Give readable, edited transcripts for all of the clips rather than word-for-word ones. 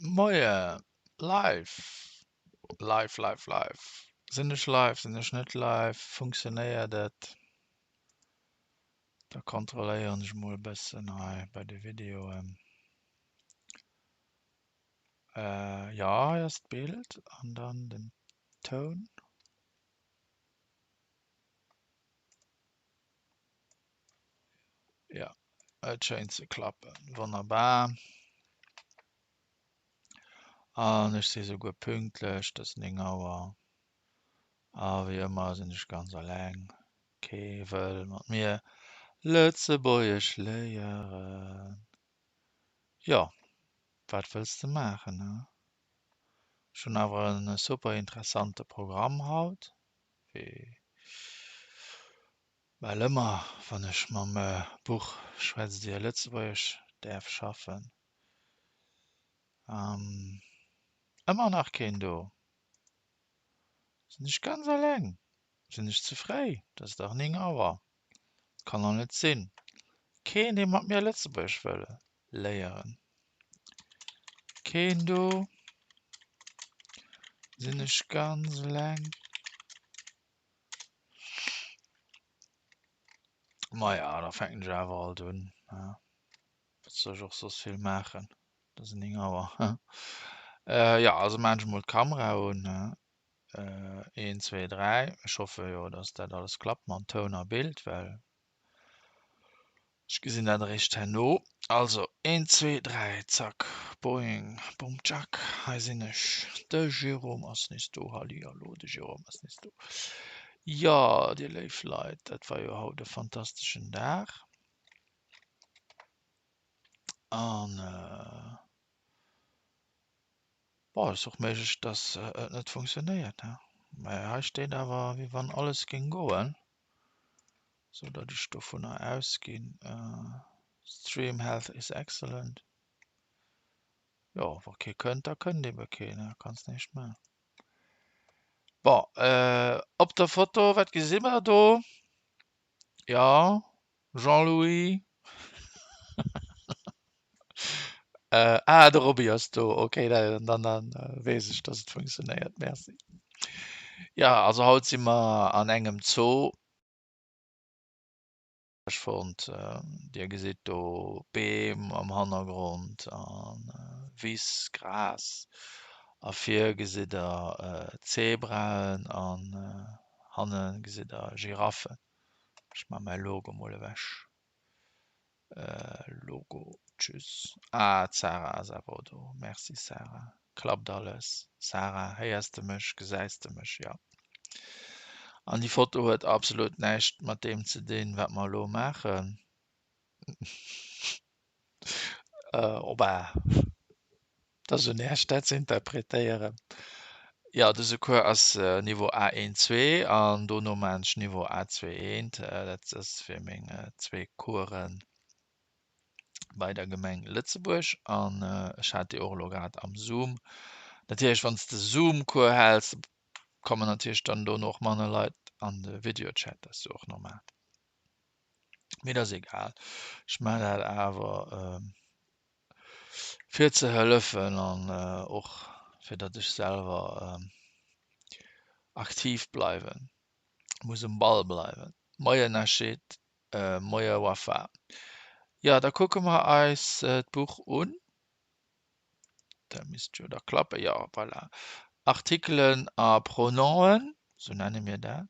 Moie, live, live, live, live. Sinn ech live, sinn ech net live? Funktionéiert et? Da kontrolléieren ech mol e bëssen hei bei de Videoen. Jo, hei ass d'Bild an dann den Toun. Jo, et schéint ze klappen. Wonnerbar. An ech si souguer pünktlech, et ass 9 Auer. A wéi ëmmer sinn ech ganz eleng. Kee wëll mat mir Lëtzebuergesch léieren. Jo, wat wëlls de maachen, he? Ech hunn awer e super interessante Programm haut, wéi bal ëmmer, wann ech mam Buch Schwätzt Dir Lëtzebuergesch däerf schaffen. Ëmmer nach keen do? Sinn ech ganz eleng? Sinn ech ze fréi? Et ass dach 9 Auer. Kann doch net sinn. Keen, dee mat mir Lëtzebuergesch wëll léieren. Keen do? Sinn ech ganz eleng? Maja, da fänken ech awer alt un. Wat soll ech och soss vill maachen? Et ass 9 Auer. Jo, also maachen ech mol d'Kamera un. Een, zwee, dräi. Ech hoffe jo, dass dat alles klappt mat Toun a Bild, well ech gesinn dat eréischt herno. Also, een, zwee, dräi, zack, boing, bom, tschak, hei sinn ech. De Jérôme ass nees do. Hallihallo, de Jérôme ass nees do. Jo, dir léif Leit, dat war jo haut e fantasteschen Dag. An. Bon, et ass och méiglech, dass et net funktionéiert, he? Mä hei steet awer, wéi wann alles géing goen, sou datt ech dovunner ausginn, Stream health is excellent. Jo, wa kee kënnt, da kënnt ebe keen, he? Kanns näischt maachen. Bon, op der Foto, wat gesi mer do? Jo, Jean-Louis. Äh, ah, de Roby ass do. Okay, dann, dann, dann äh, weess ech, dass et funktionéiert. Merci. Ja, also haut si mer an engem Zoo. Ech fonnt, äh, Dir gesitt do Beem am Hannergrond an äh, Wiss, Gras. A vir gesitt der äh, Zebraen an äh, hanne gesitt der Giraffen. Ech man mäi Logo mol ewech. Logo, tschüss. Ah, d'Sarah ass awer och do. Merci Sarah. Klappt alles. Sarah, héiers de mech? Gesäis de mech? Jo. An déi Foto huet absolut näischt mat deem ze dinn, wat mer elo maachen. Op a dat ass un Iech dat ze interpretéieren. Jo, dëse Cours ass Niveau A1 2 an dono maachen ech Niveau A2 1. Dat ass fir meng zwee Coursen bei der Gemeng Lëtzebuerg an ech hat déi och elo grad am Zoom. Natierlech wann s de Zoom-Cours häls, kommen natierlech dann dono och manner Leit an de Videochat, dat ass jo och normal. Mee dat ass egal. Ech maachen dat awer fir ze hëllefen an och fir datt ech selwer aktiv bleiwen. Muss um Ball bleiwen. Moien Nachid, moie Wafa. Jo, da kucke mer eis d'Buch un. Dat misst jo da klappen. Jo, voilà. Artikelen a Pronomen, sou nenne mir dat.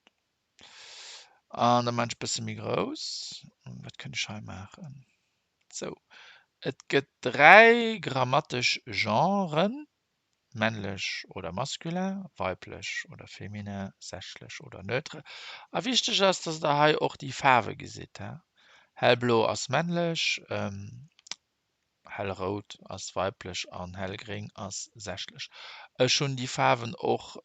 An da maan ech bësse méi grouss. Wat kënnt ech hei maachen? Sou, et gëtt 3 grammatesch Genren, männlech oder masculin, weiblech oder féminin, sächlech oder neutre. A wichteg ass, dass der hei och déi Faarwe gesitt. Hellblo ass männlech, Hellrout ass weiblech an hellgréng ass sächlech. Ech hunn déi Faarwen och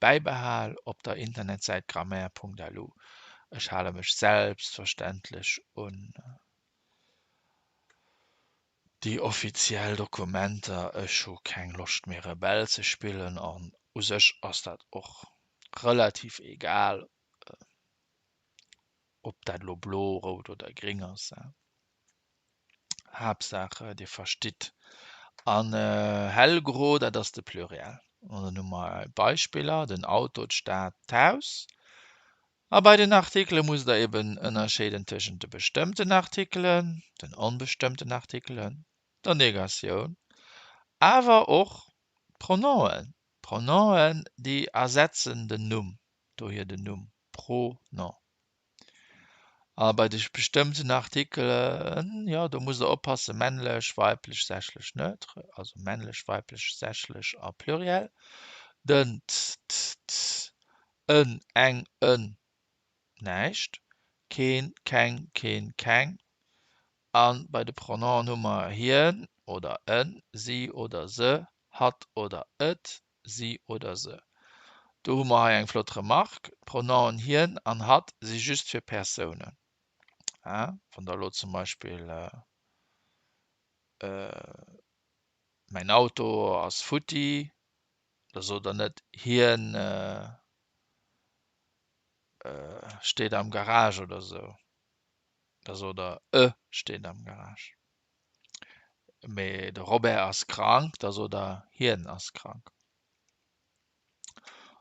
bäibehal op der Internetsäit grammaire.lu. Ech hale mech selbstverständlech un déi offiziell Dokumenter. Ech hu keng Loscht méi Rebell ze spillen an u sech ass dat och relativ egal. Ob dat elo blo, rout oder gréng ass, Haaptsaach dir verstitt. An hellgro, dat ass de Pluriel. An dann hu mer hei Beispiller, den Auto, d'Stad, d'Haus. A bei den Artikele musst der eben ënnerscheeden tëschent de bestëmmten Artikelen, den onbestëmmten Artikelen, der Negatioun, awer och d'Pronomen. D'Pronomen, déi ersetzen den Numm, dohier den Numm, Pronom. A bei de bestëmmten Artikelen, jo, do musst der oppassen, männlech, weiblech, sächlech, neutre, also männlech, weiblech, sächlech a Pluriel, den, t, t, t, en, eng, en, näischt, keen, keng, keen, keng. A bei de Pronomen hu mer hien oder en, si oder se, hatt oder et, si oder se. Do hu mer hei eng flott Remark, D'Pronomen hien an hatt si just fir Persounen. Wann Der elo zum Beispill Mäin Auto ass futti, da sot Der net hien steet am Garage oder esou. Da sot Der e steet am Garage. Mee de Robert ass krank, da sot Der hien ass krank.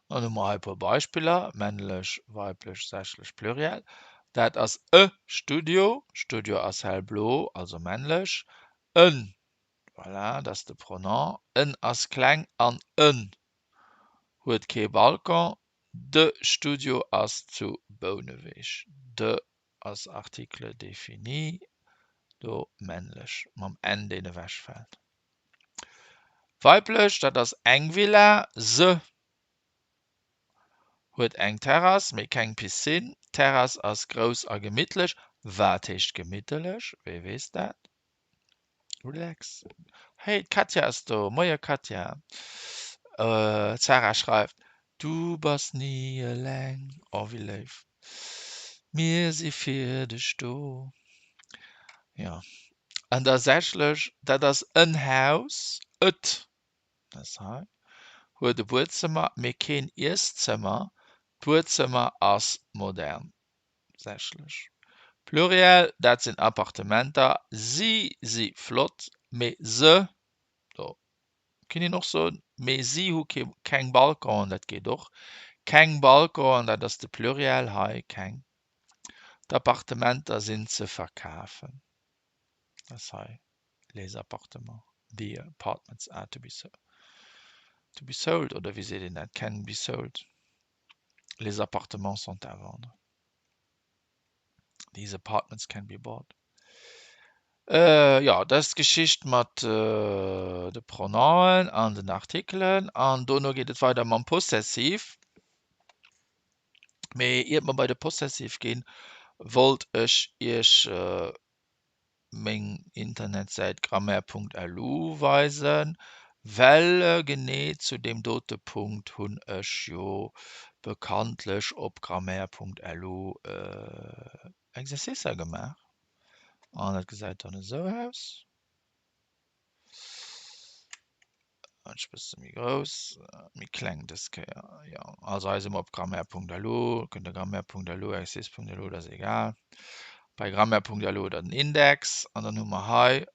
Dann hu mer hei e puer Beispiller, männlech, weiblech, sächlech, Pluriel. Dat ass e Studio, Studio ass hellblo, also männlech. En, voilà, dat ass de Pronom, en ass kleng an en huet kee Balcon. De Studio ass zu Bouneweg. De ass Article défini, do männlech, mam n deen ewechfält. Weiblech, dat ass eng Villa, se huet eng Terrass, mee keng Piscine. D'Terrass ass grouss a gemittlech. Wat heescht gemittelech? Wee weess dat? Relax. Hey, d'Katja ass do. Moie Katja. D'Sarah schreift, Du bass ni eleng. Oh, wéi léif. Mir si fir dech do. Jo. An da sächlech, dat ass en Haus, et, dat ass hei, huet e Buedzëmmer, mee keen Iesszëmmer. D'Buedzëmmer ass modern. Sächlech. Pluriel, dat sinn Appartementer. Si si flott, mee se, do kinnt een och soen, mee si hu keng Balconen, dat geet och. Keng Balconen, dat ass de Pluriel hei, keng. D'Appartementer sinn ze verkafen. Dat ass hei, les appartements, the apartments are to be to be sold, oder wéi seet een dat, can be sold. Les appartements sont à vendre. These apartments can be bought. Äh, jo, dat ass d'Geschicht mat de Pronomen an den Artikelen. An dono geet et weider mam Possessiv. Mee iert mer bei de Possessiv ginn, wollt ech iech meng Internetsäit grammaire.lu weisen, well genee zu deem dote Punkt hunn ech jo bekanntlech op grammaire.lu Exercicer gemaach. An dat gesäit dann esou aus. Ech bësse méi grouss, méi kleng dës Kéier. Jo, also hei si mer op grammaire.lu, kënnt der grammaire.lu, exercice.lu, dat ass egal. Bei grammaire.lu hutt der den Index an dann hu mer hei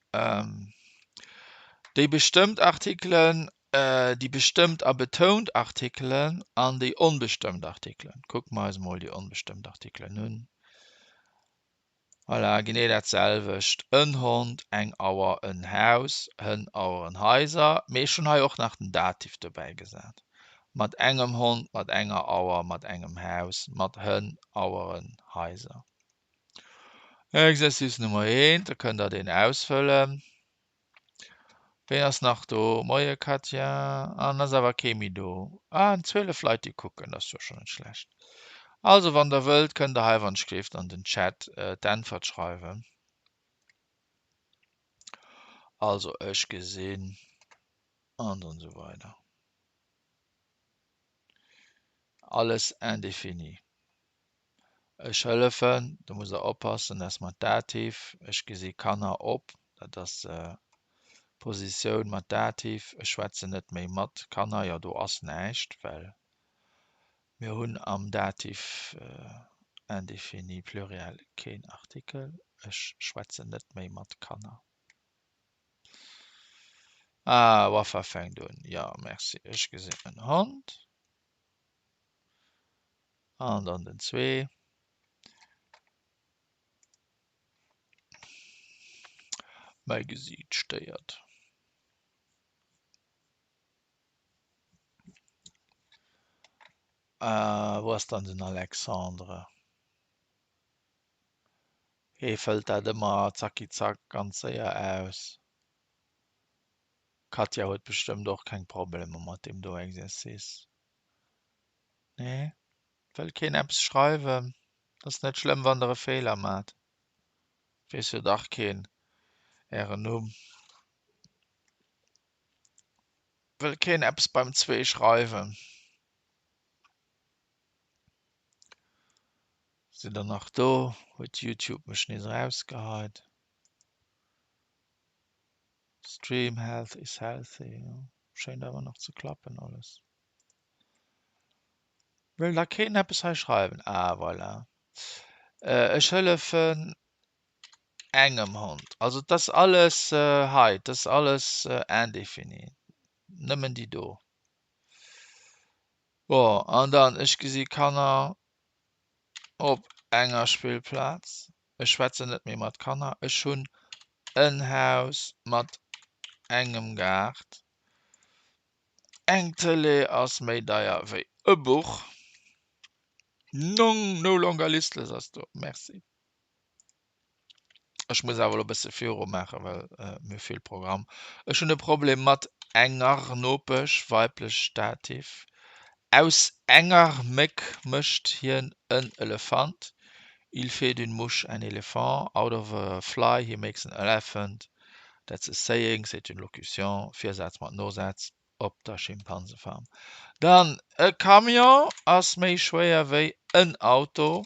déi bestëmmt Artikelen, déi bestëmmt a betount Artikelen an déi onbestëmmt Artikelen. Kucke mer eis emol déi onbestëmmt Artikelen un. Voilà, genee dat selwecht, en Hond, eng Auer, en Haus, Hënn, Aueren, Haiser. Mee ech hunn hei och nach den Dativ dobäi gesat, mat engem Hond, mat enger Auer, mat engem Haus, mat Hënn, Aueren, Haiser. Exercice Nummer eent, da kënnt Der deen ausfëllen. Ween ass nach do? Moie Katja. Ah, ass awer kee méi do. Ah, 12 Leit déi kucken, dat ass jo schonn net schlecht. Also wann der wëllt, kënnt der hei wann d'Schrift an den Chat d'Äntwert schreiwen. Also ech gesinn an dann esou weider. Alles indéfini. Ech hëllefen, do musst der oppassen, dat ass mat Dativ. Ech gesi Kanner op, dat ass Positioun mat Dativ. Ech schwätzen net méi mat Kanner, jo do ass näischt, well mir hunn am Dativ indéfini pluriel keen Artikel. Ech schwätzen net méi mat Kanner. Ah, Wafa fänkt un. Jo, merci. Ech gesinn en Hond. An dann den zwee. Mäi Gesiit stéiert. Wou ass dann den Alexandre? Hee fëllt dat ëmmer zacki zack ganz séier aus. D'Katja huet bestëmmt och keng Problemer mat deem do Exercice. Nee? Wëll keen eppes schreiwen? Ass net schlëmm wann der e Feeler maacht. Weess jo dach keen ären Numm. Wëll keen eppes beim zwee schreiwen? Sidd der nach do? Huet Youtube mech nees erausgeheit? Stream health is healthy, jo schéint awer nach ze klappen alles. Wëll da keen eppes hei schreiwen? Ah voilà. Ech hëllefen engem Hond. Also et ass alles hei, et ass alles indéfini. Nëmmen déi do. Bon, an dann ech gesi Kanner op enger Spillplaz. Ech schwätzen net méi mat Kanner. Ech hunn en Haus mat engem Gaart. Eng Tëlee ass méi deier wéi e Buch. Non, no longer listless ass do. Merci. Ech muss awer elo e bësse viru maachen, well mir hu vill Programm. Ech hunn e Problem mat enger Nopesch, weiblech Dativ. Aus enger Méck mécht hien en Elefant, Il fait d'une mouche un éléphant, out of a fly he makes an elephant, that's a saying, c'est une locution, Virsaz mat Nosaz. Op der Schimpansefarm. Dann, e Camion ass méi schwéier wéi en Auto.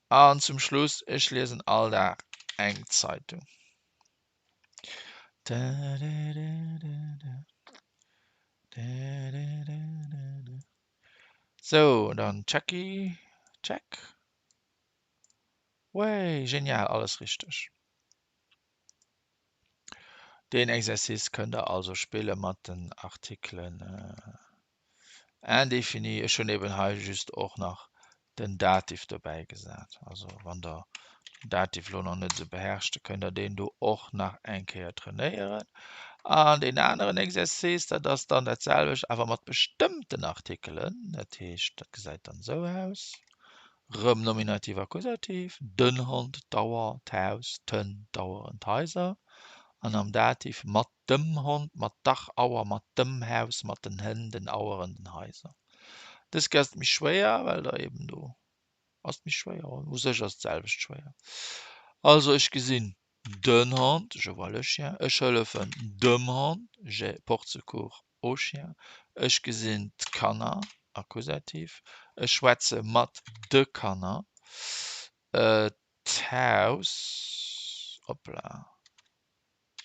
An zum Schluss, ech liesen all Dag eng Zeitung. Sou, dann Checky, Check. Wey, genial, alles richteg. Deen Exercice kënnt der also spille mat den Artikelen indéfini. Ech hunn eben hei just och nach den Dativ dobäi gesat. Also wann der den Dativ elo nach net esou beherrscht, da kënnt der deen do och nach eng Kéier trainéieren. An deen aneren Exercice, dat ass dann dat selwecht, awer mat bestëmmten Artikelen. Dat heescht, dat gesäit dann esou aus. Rëm Nominativ, Akkusativ, den Hond, d'Auer, d'Haus, d'Hënn, d'Aueren, d'Haiser, an am Dativ mat dem Hond, mat dach Auer, mat dem Haus, mat den Hënn, den Aueren, den Haiser. Dës Kéier ass et méi schwéier, well der eben do ass et méi schwéier, u sech ass et d'selwecht schwéier. Also ech gesinn den Hond, je vois le chien, ech hëllefen dem Hond, je porte secours au chien, ech gesinn d'Kanner, Akkusativ, ech schwätze mat de Kanner, d'Haus, hoppla,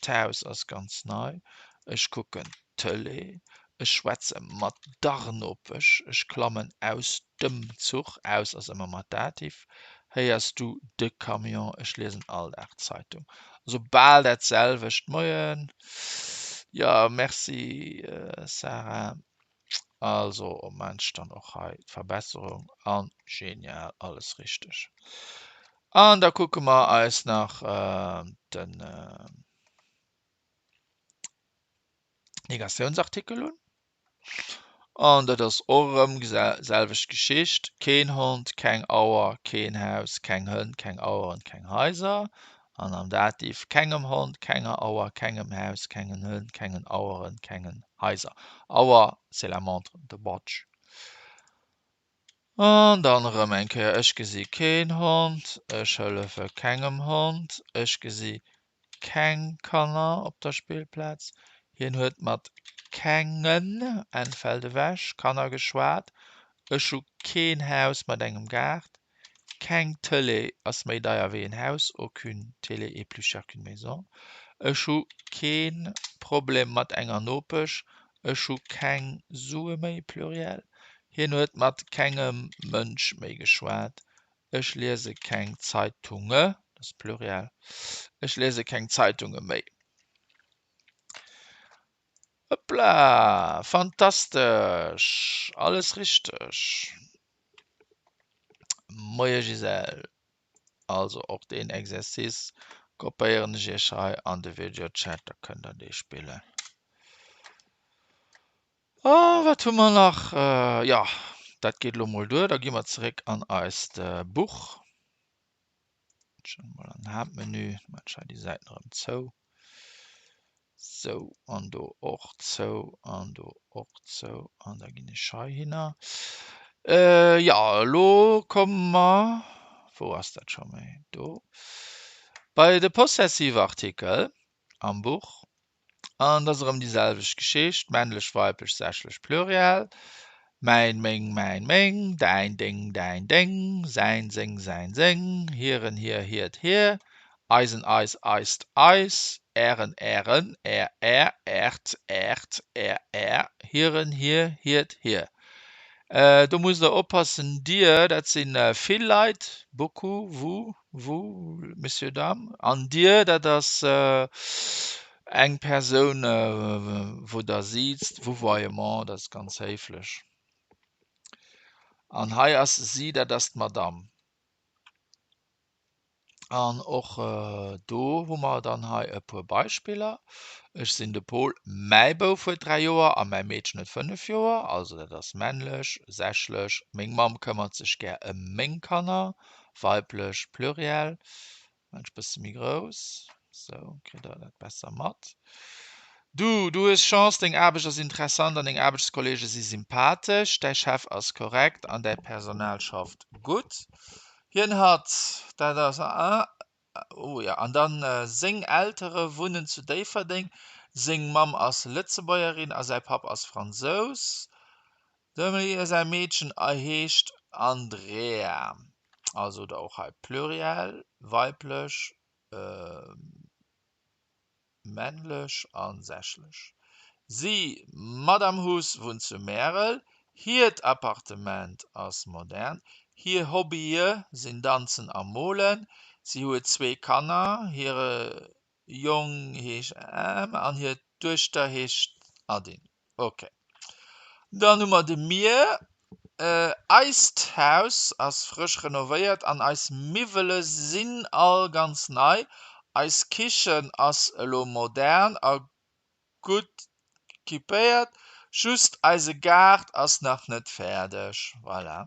d'Haus ass ganz nei, ech kucken d'Tëlee, ech schwätze mat der Nopesch, ech klammen aus dem Zuch, aus ass ëmmer mat Dativ, héiers du de Camion, ech liesen all Dag d'Zeitung. Also bal dat selwecht. Moien. Jo, merci Sarah. Also op Mensch dann och hei d'Verbesserung an genial, alles richteg. An da kucke mer eis nach den Negatiounsartikel un. An dat ass och erëm selwecht Geschicht, keen Hond, keng Auer, keen Haus, keng Hënn, keng Aueren, keng Haiser. An am Dativ, kengem Hond, kenger Auer, kengem Haus, kengen Hënn, kengen Aueren, kengen Haiser. Auer, c'est la montre, the watch. An dann erëm eng Kéier, ech gesi keen Hond, ech hëllefe kengem Hond, ech gesi keng Kanner op der Spillplaz, hien huet mat kengen, N fält ewech, Kanner geschwat, ech hu keen Haus mat engem Gaart, keng Tëlee ass méi deier wéi en Haus, aucune télé est plus chère qu'une maison, ech hu kee Problem mat enger Nopesch, Ech hu keng Sue méi, Pluriel. Hien huet mat kengem Mënsch méi geschwat. Ech liese keng Zeitunge, dat ass Pluriel. Ech liese keng Zeitunge méi. Hoppla! Fantastesch! Alles richteg! Moie Gisèle! Also och deen Exercice kopéieren ech iech hei an de Videochat, da kënnt der dee spillen. A wat hu mer nach? Jo, dat geet elo mol duer. Da gi mer zeréck an eist Buch. Ech mol an den Haaptmenü, maachen ech hei déi Säiten erëm zou. Sou, an do och zou, an do och zou, an da ginn ech heihinner. Jo, elo komme mer, wou ass dat scho méi? Do, bei de Possessivartikel am Buch. An et ass erëm déi selwecht Geschicht, männlech, weiblech, sächlech, Pluriel, mäin, meng, mäin, meng, däin, deng, däin, deng, säin, seng, säin, seng, hiren, hir, hiert, hir, eisen, eis, eist, eis, ären, ären, är, är, äert, äert, är, är, hiren, hir, hiert, hir. Do musst der oppassen, dir, dat si vill Leit, beaucoup, vous, vous, messieurs, dames, an dir, dat ass eng Persoun, wou der siizt, vouvoiement, dat ass ganz héiflech. An hei ass si, dat ass d'Madame. An och do hu mer dann hei e puer Beispiller. Ech sinn de Pol, mäi Bouf huet 3 Joer a mäi Meedchen huet 5 Joer, also dat ass männlech, sächlech. Meng Mamm këmmert sech gär ëm meng Kanner, weiblech, Pluriel. Maachen ech bësse méi grouss, sou kritt der dat besser mat. Du, du hues Chance, deng Aarbecht ass interessant an deng Aarbechtskolleege si sympathesch, däi Chef ass korrekt an däi Personal schafft gutt. Hien hat, dat ass, oh jo, an dann seng Eltere wunnen zu Déifferdeng, seng Mamm ass Lëtzebuergerin a säi Papp ass Fransous. Dem säi Meedchen heescht Andrea. Also da och hei Pluriel, weiblech. Männlech a sächlech. Si, Madame Huss, wunnt zu Märel. Hiert Appartement ass modern. Hir Hobbye sinn Danzen a Molen. Si huet zwee Kanner, hire Jong heescht an hir Duechter heescht Adine. Ok. Dann hu mer de Mier. Eist Haus ass frësch renovéiert an eis Miwwele sinn all ganz nei. Eis Kichen ass elo modern a gutt equipéiert, just eise Gaart ass nach net fäerdeg. Voilà.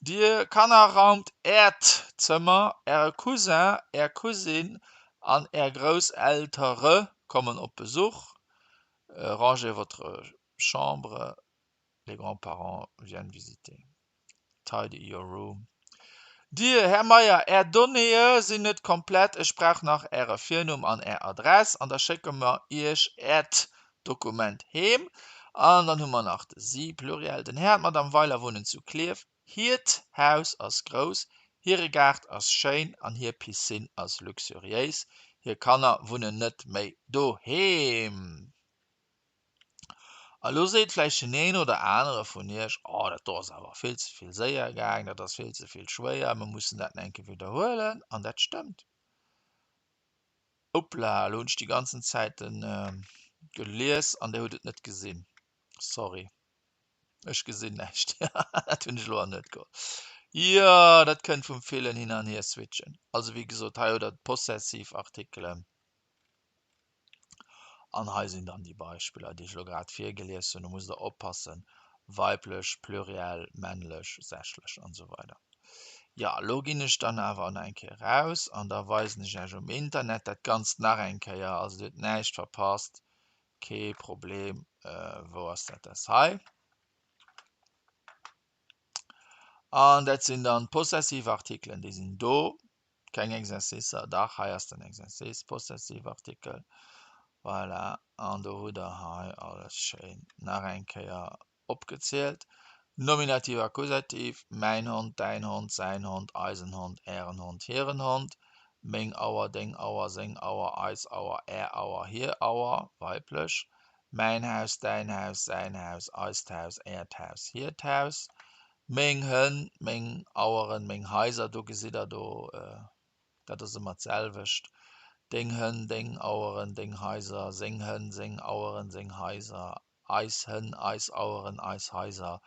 Dir Kanner raumt Äert Zëmmer, Äre Cousin, Är Cousine an Är Grousseltere kommen op Besuch. Rangez votre chambre, les grands-parents viennent visiter. Tidy your room. Dir, Här Meyer, Är Donnéeë sinn net komplett. Ech brauch nach Äre Virnumm an Är Adress an da schécke mer Iech Äert Dokument heem. An dann hu mer nach de Si, Pluriel. Den Här an d'Madame Weiler wunnen zu Klierf. Hiert Haus ass grouss, hire Gaart ass schéin an hir Piscine ass luxuriéis. Hir Kanner wunnen net méi doheem. A lo seet vläicht den een oder anere vun iech, Oh, dat do ass awer vill ze vill séier gaang, dat ass vill ze vill schwéier, mir mussen dat nach eng Kéier widderhuelen. An dat stëmmt. Hoppla, elo hunn ech déi ganzen Zäiten gelies an Dir hutt et net gesinn. Sorry, ech gesinn näischt. Dat hunn ech elo an net geholl. Jo, dat kënnt vum villen Hin an Hier-Switchen. Also wéi gesot, hei hutt Der d'Possessivartikelen. An hei sinn dann déi Beispiller, déi ech elo grad virgelies hunn. Do musst Der oppassen, weiblech, Pluriel, männlech, sächlech an esou weider. Jo, elo ginn ech dann awer nach eng Kéier eraus an da weisen ech Iech um Internet dat Ganzt nach eng Kéier. Also Dir hutt näischt verpasst, kee Problem. Wou ass dat? Dat ass hei. An dat sinn dann d'Possessivartikelen, déi sinn do. Keng Exercicer, dach hei ass den Exercice, Possessivartikel, voilà, an do hutt der hei alles schéin nach eng Kéier opgezielt. Nominativ, Akkusativ, mäin Hond, däin Hond, säin Hond, eisen Hond, ären Hond, hiren Hond, meng Auer, deng Auer, seng Auer, eis Auer, är Auer, hir Auer, weiblech, mäin Haus, däin Haus, säin Haus, eist Haus, äert Haus, hiert Haus, Meng Hënn, meng Aueren, meng Haiser, do gesitt Der do, dat ass ëmmer d'selwecht. Deng Hënn, deng Aueren, deng Haiser, seng Hënn, seng Aueren, seng Haiser, eis Hënn, eis Aueren, eis Haiser,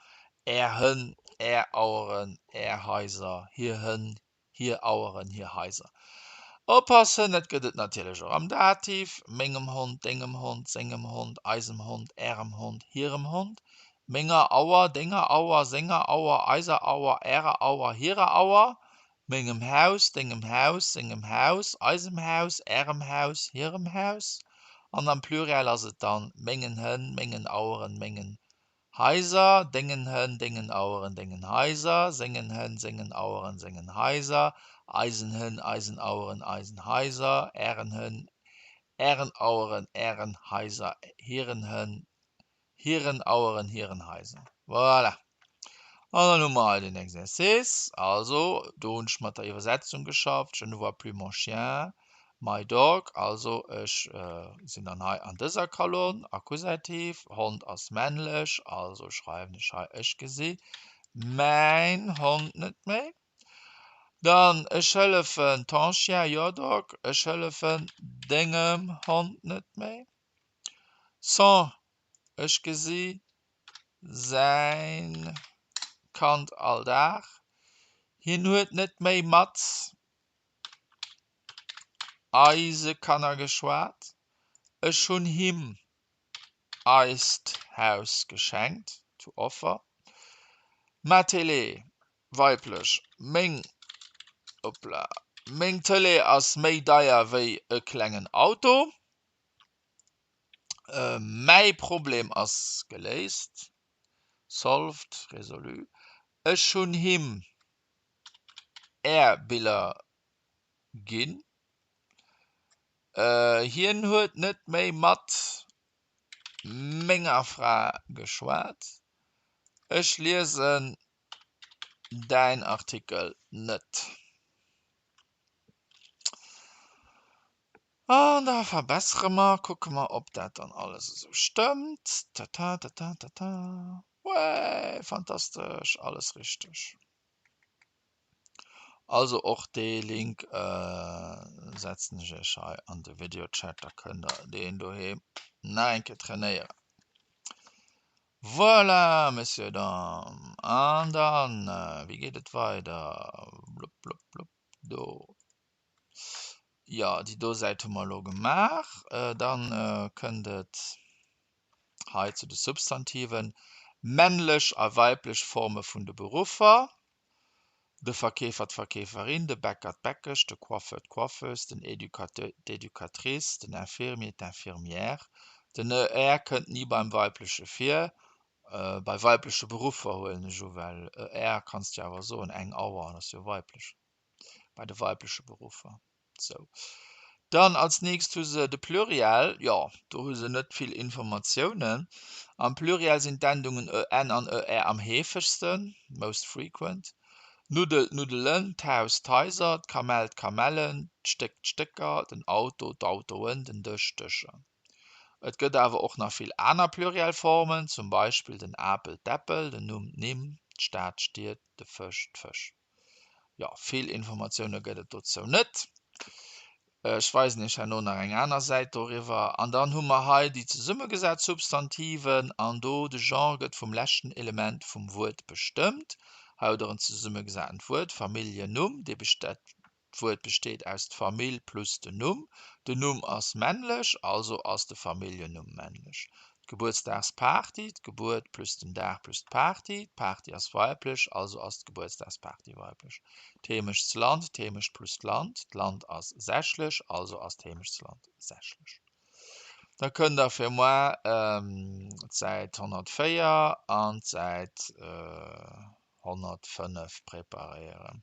är Hënn, är Aueren, är Haiser, hir Hënn, hir Aueren, hir Haiser. Oppassen, dat gëtt et natierlech och am Dativ, mengem Hond, dengem Hond, sengem Hond, eisem Hond, ärem Hond, hirem Hond, menger Auer, denger Auer, senger Auer, eiser Auer, ärer Auer, hirer Auer, mengem Haus, dengem Haus, sengem Haus, eisem Haus, ärem Haus, hirem Haus. An am Pluriel ass et dann mengen Hënn, mengen Aueren, mengen Haiser, dengen Hënn, dengen Aueren, dengen Haiser, sengen Hënn, sengen Aueren, sengen Haiser, eisen Hënn, eisen Aueren, eisen Haiser, ären Hënn, ären Aueren, ären Haiser, hiren Hënn, hiren Aueren, hiren Haiser. Voilà. An dann hu mer hei den Exercice. Also, do hunn ech mat der Iwwersetzung geschafft, Je ne vois plus mon chien. My dog, also ech sinn dann hei an dëser Kolonn, Akkusativ, Hond ass männlech, also schreiwen ech hei ech gesi mäin Hond net méi. Dann ech hëllefen ton chien, your dog, ech hëllefen dengem Hond net méi. Son, ech gesi säin Kand all Dag, hien huet net méi mat Eise Kanner geschwat. Ech hunn him eist Haus geschenkt, to offer. Ma Télé, weiblech, meng, hoppla, meng Tëlee ass méi deier wéi e klengen Auto. Mäi Problem ass geléist, solved, résolu. Ech hunn him Är Biller ginn. Hien huet net méi mat menger Fra geschwat. Ech liesen däin Artikel net. An da verbessere mer, kucke mer, ob dat dann alles esou stëmmt. Tata, tata, tata. Way, fantastesch, alles richteg. Also och dee Link setzen ech iech hei an de Videochat, da kënnt der deen doheem nach eng Kéier trainéieren. Voilà, Messieurs, Dames. An dann, wéi geet et weider? Blupp, blupp, blupp, do. Jo, déi do Säit hu mer elo gemaach. Dann kënnt et hei zu de Substantiven, männlech a weiblech Forme vun de Beruffer, de Verkeefer, d'Verkeeferin, de Bäcker, d'Bäckesch, de Coiffeur, d'Coiffeuse, den Educateur, d'Educatrice, den Infirmier, d'Infirmière. Den er kënnt ni beim Weibleche vir, bei weibleche Beruffer huelen ech u, well er kanns de jo awer soen, eng Auer, dat ass jo weiblech, bei de weibleche Beruffer. Sou. Dann als nächst hu se de Pluriel. Jo, do hu se net vill Informatiounen. Am Pluriel sinn d'Endungen en an er am heefegsten, most frequent. D'Nuddel, d'Nuddelen, d'Haus, d'Haiser, d'Kamell, d'Kamellen, d'Stéck, d'Stécker, den Auto, d'Autoen, den Dësch, d'Dëscher. Et gëtt awer och nach vill aner Plurielformen, zum Beispill den Apel, d'Äppel, den Numm, d'Nimm, d'Stad, d'Stied, de Fësch, d'Fësch. Jo, vill Informatioune gëtt et dozou net. Ech weisen Iech herno nach eng aner Säit doriwwer. An dann hu mer hei déi zesummegesat Substantiven an do de Genre gëtt vum leschten Element vum Wuert bestëmmt. Hei hutt Der en zesummegesatent Wuert, Familljennumm, dee besteet, d'Wuert besteet aus d'Famill plus den Numm. Den Numm ass männlech, also ass de Familljennumm männlech. D'Gebuertsdagsparty, d'Gebuert plus den Dag plus d'Party, d'Party ass weiblech, also ass d'Gebuertsdagsparty weiblech. D'Heemechtsland, d'Heemecht plus d'Land, d'Land ass sächlech, also ass d'Heemechtsland sächlech. Da kënnt der fir moar d'Säit 104 an d'Säit 105 preparéieren.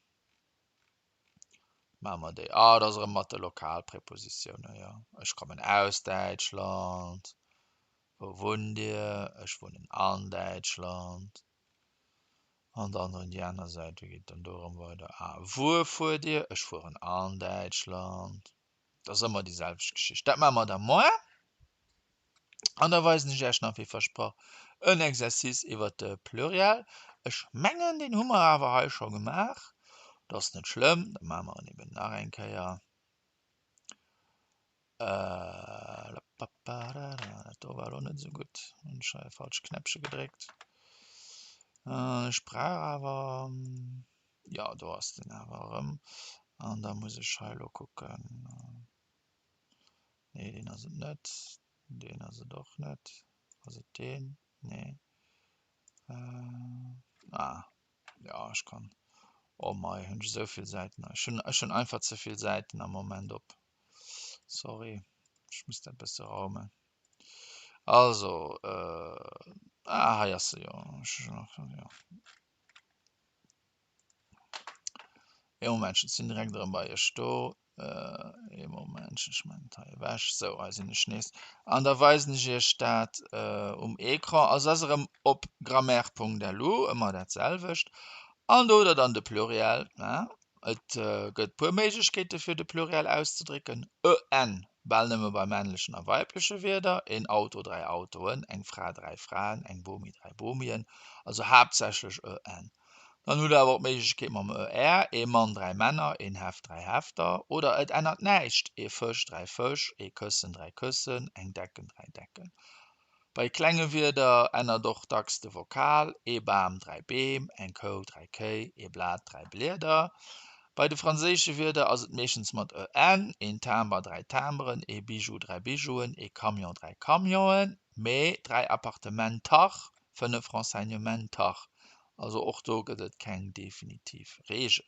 Maache mer déi. Ah, dat ass erëm mat de Lokalprepositiounen, jo. Ech kommen aus Däitschland. Wou wunnt Dir? Ech wunnen an Däitschland. An dann erëm déi aner Säit, wéi geet et dann do erëm weider? Ah, wuer fuert Dir? Ech fueren an Däitschland. Dat ass ëmmer déi selwecht Geschicht. Dat maache mer da moar. An da weisen ech Iech nach, wéi versprach, en Exercice iwwert de Pluriel. Ech mengen, deen hu mer awer hei scho gemaach. Dat ass net schlëmm, da maache mer en eben nach eng Kéier. Dat do war elo net esou gutt. Hunn ech hei e falscht Knäppche gedréckt. Ech brauch awer, jo do ass den awer erëm. An da muss ech hei elo kucken, nee deen ass et net, deen ass et och net. Ass et deen? Nee. Ah jo ech kann, oh mei hunn ech esou vill Säiten hei. Ech hunn, ech hunn einfach ze vill Säiten am Moment op. Sorry, ech muss dat bësse raumen. Also, äh, ah, hei ass se jo. Jo. Ee Momentchen, sinn direkt erëm bei iech do. Äh, ee Momentchen, ech man dat hei ewech. Sou, hei sinn ech nees. An da weisen ech iech dat äh, um Ecran. Also ass erëm op grammaire.lu, ëmmer dat selwecht. An do hutt der dann de Pluriel, ne? Et gëtt puer Méiglechkeete fir de Pluriel auszedrécken, e en, bal nëmme bei männlechen a weibleche Wierder, een Auto, 3 Autoen, eng Fra, 3 Fraen, eng Bomi, 3 Bomien, also haaptsächlech e en. Dann hutt der awer och d'Méiglechkeet mam e r, ee Mann, 3 Männer, een Heft, 3 Hefter, oder et ännert näischt, ee Fësch, 3 Fësch, ee Këssen, 3 Këssen, eng Decken, 3 Decken. Bei klenge Wierder ännert och dacks de Vokal, ee Bam, 3 Beem, eng Kou, 3 Kéi, ee Blat, 3 Blieder. Bei de franséische Wierder ass et meeschtens mat e n, een Timber, 3 Timberen, ee Bijou, 3 Bijouen, ee Camion, 3 Camionen, mee 3 Appartementer, 5 Renseignementer. Also och do gëtt et keng definitiv Reegel.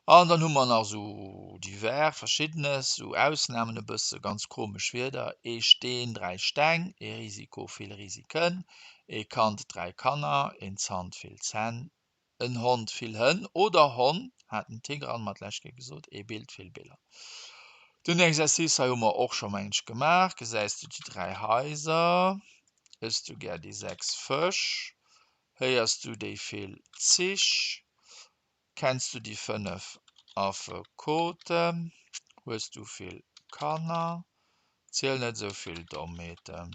An dann hu mer nach esou divers, Verschiddenes, esou Ausnamen e bësse, ganz komesch Wierder, ee Steen, 3 Steng, ee Risiko, vill Risiken, ee Kand, 3 Kanner, een Zant, vill Zänn, en Hond, vill Hënn oder Honn, hat den Tigran mer d'lescht Kéier gesot, ee Bild, vill Biller. Den Exercice hei hu mer och scho mengen ech gemaach. Gesäis du déi 3 Haiser? Ëss du gär déi 6 Fësch? Héiers du déi vill Zich? Kenns du déi 5 Affekoten? Hues du vill Kanner? Ziel net esou vill Dommheeten.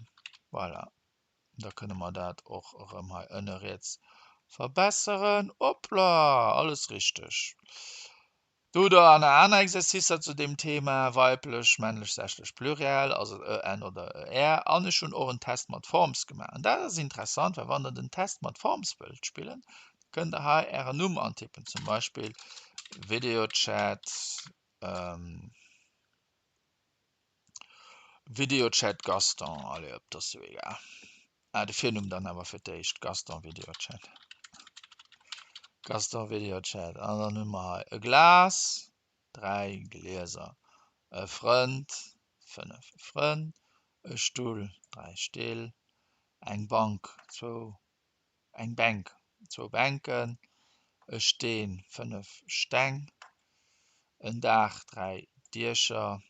Voilà, da kënne mer dat och erëm hei ënne riets verbesseren. Hoppla, alles richteg. Do hutt der aner aner Exercicer zu deem Thema, weiblech, männlech, sächlech, Pluriel, also e n oder e r. An ech hunn och en Test mat Forms gemaach. An dat ass interessant, well wann der den Test mat Forms wëllt spillen, da kënnt der hei ären Numm antippen, zum Beispill Videochat, Videochat Gaston, allez, op, dat ass jo egal. Ah, de Virnumm dann awer fir d'éischt, Gaston Videochat. Gaston Videochat. An dann hu mer hei e Glas, 3 Glieser, e Frënd, 5 Frënn, e Stull, 3 Still, eng Bank, zwou, eng Bänk, zwou Bänken, e Steen, 5 Steng, en Daach, 3 Diecher,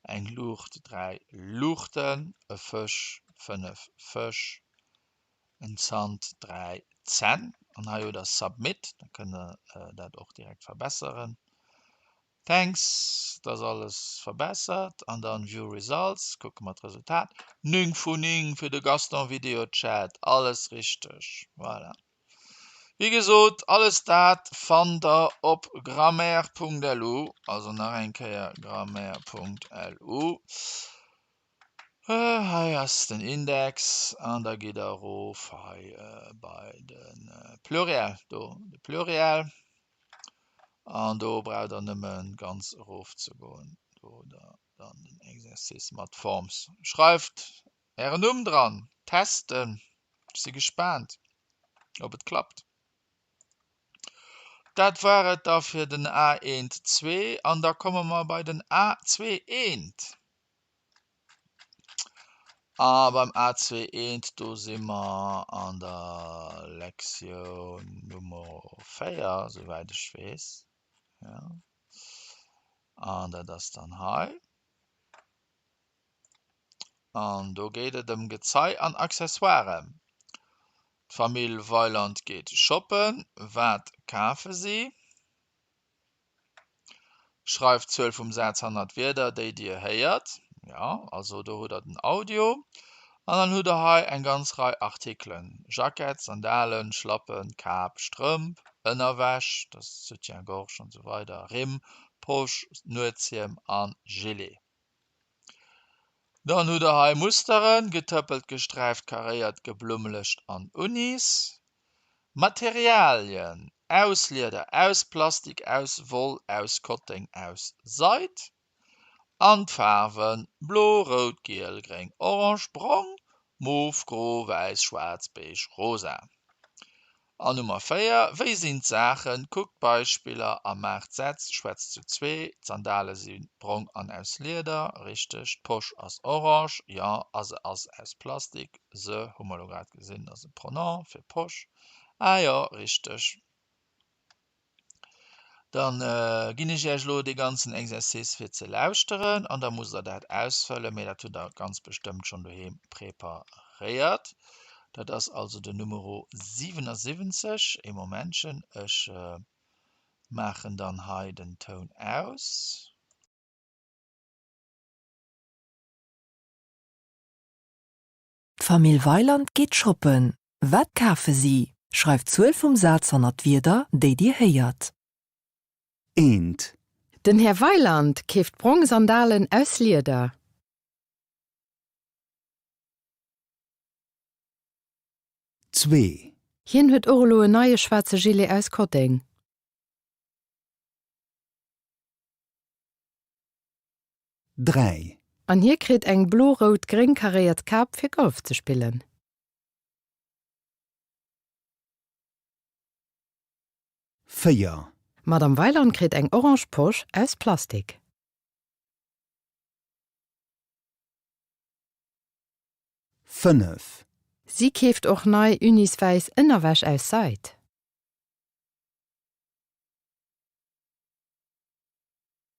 eng Luucht, 3 Luuchten, e Fësch, 5 Fësch, en Zant, 3 Zänn. An hei hutt der Submit, da kënnt der dat och direkt verbesseren. Thanks, dat ass alles verbessert. An dann View Results, kucke mer d'Resultat. 9 vu 9 fir de Gaston Videochat, alles richteg. Voilà. Wéi gesot, alles dat fannt der op grammaire.lu, also nach eng Kéier grammaire.lu. Hei ass den Index an da gitt der erof hei bei de Pluriel, do de Pluriel an do braucht der nëmme ganz erof ze goen, do hutt der dann den Exercice mat Forms. Schreift Ären Numm dran, testen, ech si gespaant op et klappt. Dat war et da fir den A1 2 an da komme mer bei den A2 1. A beim A2 1 do si mer an der Lektioun Nummer 4, souwäit ech weess. Ja. An dat ass dann hei. An do geet et ëm Gezei an Accessoiren. D'Famill Weyland geet shoppen. Wat kafe si? Schreift d'Zuel vum Saz hanner d'Wierder, déi Dir héiert. Jo, also do hutt Der den Audio. An dann hutt Der hei eng ganz Rei Artikelen, Jackett, Sandalen, Schlappen, Kap, Strëmp, Ënnerwäsch, dat ass Soutien-gorge an esou weider, Rimm, Posch, Nuetshiem a Gilet. Dann hutt der hei Musteren, getëppelt, gesträift, karéiert, geblummelegt an Unis. Materialien, aus Lieder, aus Plastik, aus Woll, aus Kotteng, aus Seid. An d'Faarwen, blo, rout, giel, gréng, orange, brong, mof, gro, wäiss, schwaarz, beige, rosa. An Nummer 4, Wéi sinn d'Saachen? Kuckt d'Beispiller a maacht Sätz. Schwätzt zu zwee. D'Sandale si brong an aus Lieder. Richteg. D'Posch ass orange. Jo. A se ass aus Plastik. Se, hu mer elo grad gesinn, ass e Pronom fir Posch. Ah jo, richteg. Dann ginn ech Iech elo dee ganzen Exercice fir ze lauschteren an da musst Der dat ausfëllen, mee dat hutt Der ganz bestëmmt schonn doheem preparéiert. Dat ass also den Numero 77. Ee Momentchen, ech maachen dann hei den Toun aus. D'Famill Weiland geet shoppen. Wat kafe si? Schreift d'Zuel vum Saz hanner d'Wierder, déi Dir héiert. Eent. Den Här Weiland keeft brong Sandalen aus Lieder. Zwee. Hien huet och elo en neie schwaarze Gilet aus Kotteng. 3. An hie kritt eng blo-rout-gréng karéiert Kap fir Golf ze spillen. 4. D'Madame Weiland kritt eng orange Posch aus Plastik. 5. Si keeft och nei uniswäiss Ënnerwäsch aus Seid.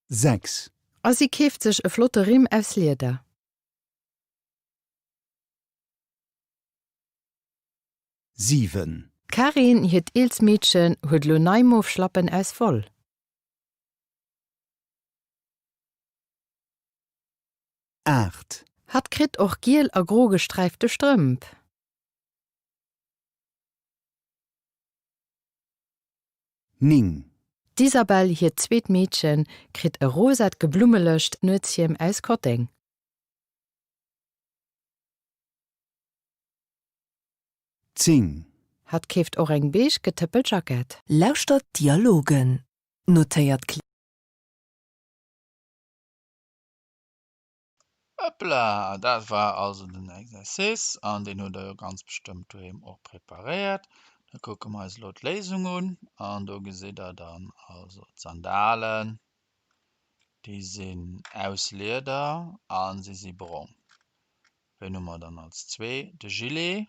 6. A si keeft sech e flotte Rimm aus Lieder. 7. D'Karin, hiert eelst Meedchen, huet elo nei mof Schlappen aus Woll. 8. Hatt kritt och giel a gro gesträifte Strëmp. 9. D'Isabelle, hiert zweet Meedchen, kritt e rosat geblummelecht Nuetshiem aus Kotteng. 10. Hatt keeft och eng beige getëppelt Jackett. Lauschtert d'Dialogen. Notéiert d'Kl. Hoppla, dat war also den Exercice an deen hutt der jo ganz bestëmmt doheem och preparéiert. Da kucke mer eis elo d'Léisung un an do gesitt der dann also d'Sandalen, déi sinn aus Lieder a si si brong. Ween hu mer dann als zwee? De Gilet,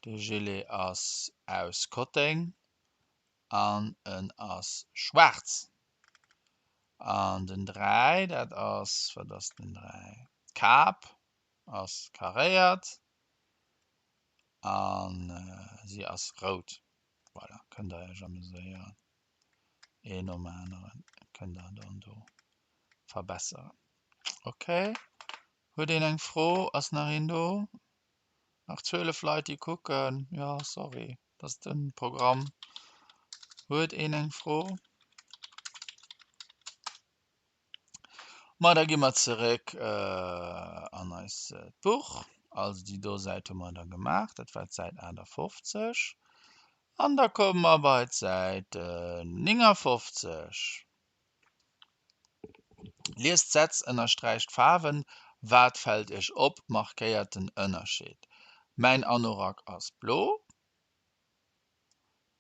de Gilet ass aus Kotteng an en ass schwaarz. An den 3, dat ass, wat ass den 3? D'Kap ass karéiert an si ass rout. Voilà, kënnt der iech ameséieren. Een nom aneren kënnt der dann do verbesseren. Okay, huet een eng Fro? Ass nach een do? Nach 12 Leit déi kucken. Jo, sorry. Dat ass de Programm. Huet een eng Fro? Ma da gi mer zeréck an eist Buch. Also déi do Säit hu mer da gemaach, dat war d'Säit 58. An da komme mer bei d'Säit 59. Liest d'Sätz, ënnersträicht d'Faarwen. Wat fält Iech op? Markéiert den Ënnerscheed. Mäin Anorak ass blo.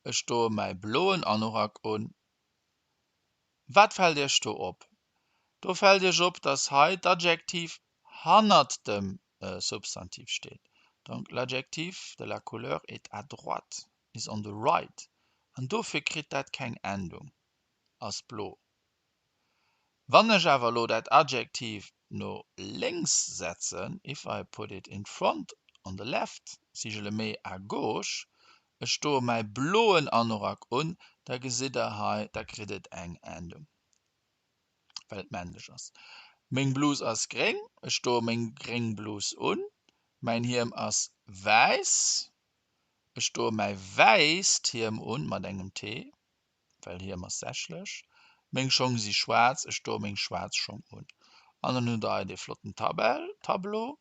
Ech doe mäi bloen Anorak un. Wat fält Iech do op? Do fält Iech op, dass hei d'Adjektiv hannert dem Substantiv steet. Donc l'adjectif de la couleur est à droite, is on the right. An dofir kritt dat keng Endung. Ass blo. Wann ech awer elo dat Adjektiv no lénks setzen, if I put it in front, on the left, si je le mets à gauche, ech doe mäi bloen Anorak un, da gesitt der hei, da kritt et eng Endung, well et männlech ass. Meng Blus ass gréng, ech doe meng gréng Blus un. Mäin Hiem ass wäiss, ech doe mäi wäisst Hiem un, mat engem T. Well Hiem ass sächlech. Meng Schong si schwaarz, ech doe meng schwaarz Schong un. An dann hutt der hei dee flotten Tabell, Tableau.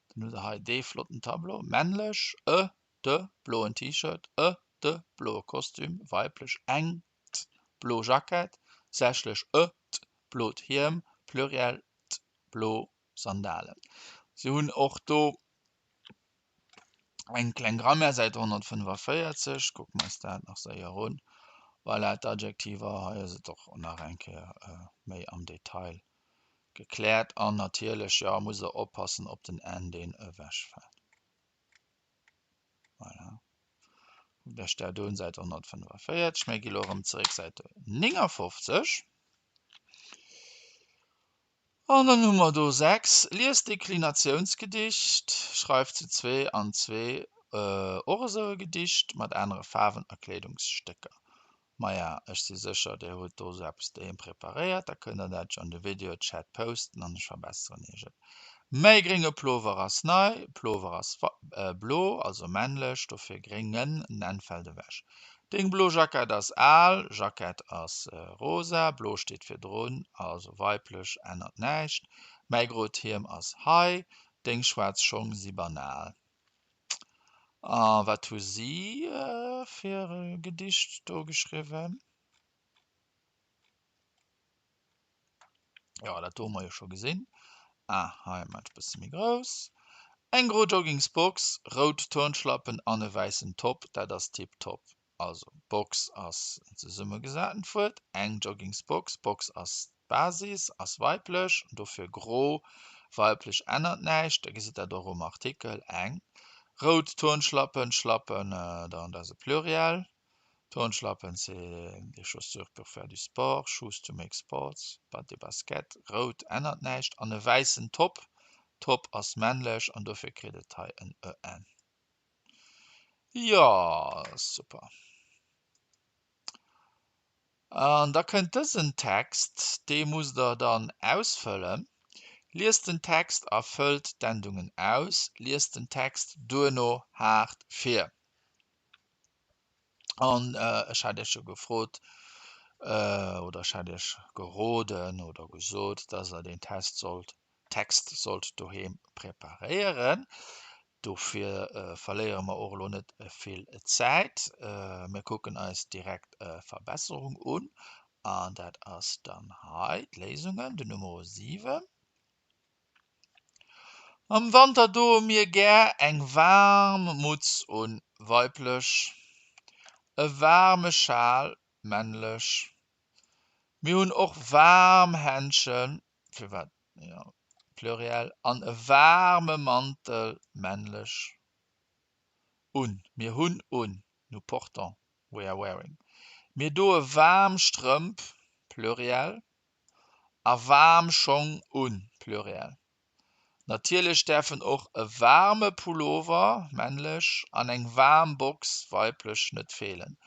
Dann hutt der hei dee flotten Tableau, männlech, e, de, bloen T-Shirt, e, de, bloe Kostüm, weiblech, eng, t, blo Jackett, sächlech, e, t, blot Hiem, Pluriel, t, blo Sandalen. Si hunn och do eng kleng Grammaire, Säit 145. Kucke mer eis dat nach séier un. Voilà, d'Adjektiver, hei ass et och nach eng Kéier méi am Detail gekläert. An natierlech, jo, musst Der oppassen op den n, deen ewechfält. Voilà. Kuckt Iech dat un, Säit 145. Mir gi lo erëm zeréck, Säit 59. An dann hu mer do 6. Liest d'Deklinatiounsgedicht. Schreift zu zwee an zwee och esou e Gedicht mat anere Faarwen a Kleedungsstécker. Maja, ech si sécher, Dir hutt do esou eppes doheem preparéiert. Da kënnt Der dat jo an de Video-Chat posten an ech verbesseren Iech et. Mäi grénge Plover ass nei. Plover ass blo, also männlech, dofir gréngen, den N fält ewech. Deng blo Jackett ass al, Jackett ass rosa, blo steet virdrun, also weiblech, ännert näischt. Mäi grot Hiem ass hei, deng schwaarz Schong si banal. A wat hu si fir e Gedicht do geschriwwen? Jo, dat do hu mer jo scho gesinn. Ah, hei mat e bësse méi grouss. Eng gro Joggingsbox, rout Turnschlappen an e wäissen Top, dat ass tiptop. Also Box ass en zesummegesatent Wuert, eng Joggingsbox, Box ass d'Basis, ass weiblech, an dofir gro, weiblech ännert näischt, da gesitt dat och um Artikel, eng. Rout Turnschlappen, Schlappen, dann dat ass e Pluriel, Turnschlappen c'est des chaussures pour faire du sport, shoes to make sports, pas des baskets, rout ännert näischt, an e wäissen Top, Top ass männlech an dofir kritt et hei en en. Jo, super. An da kënnt dësen Text, dee musst Der dann ausfëllen. Liest den Text a fëllt d'Endungen aus. Liest den Text duerno haart vir. An ech hat Iech jo gefrot, oder ech hat Iech geroden oder gesot, dass Der deen Test sollt, Text sollt doheem preparéieren. Dofir verléiere mer och elo net vill Zäit. Mir kucken eis direkt Verbesserung un an dat ass dann hei d'Léisungen, den Numero 7. Am Wanter doe mir gär eng waarm Mutz un, weiblech, e waarme Schal, männlech. Mir hunn och waarm Händschen, firwat jo, Pluriel, an e waarme Mantel, männlech, un. Mir hunn un, nous portons, we are wearing. Mir doe waarm Strëmp, Pluriel, a waarm Schong un, Pluriel. Natierlech däerfen och e waarme Pullover, männlech, an eng waarm Box, weiblech, net feelen.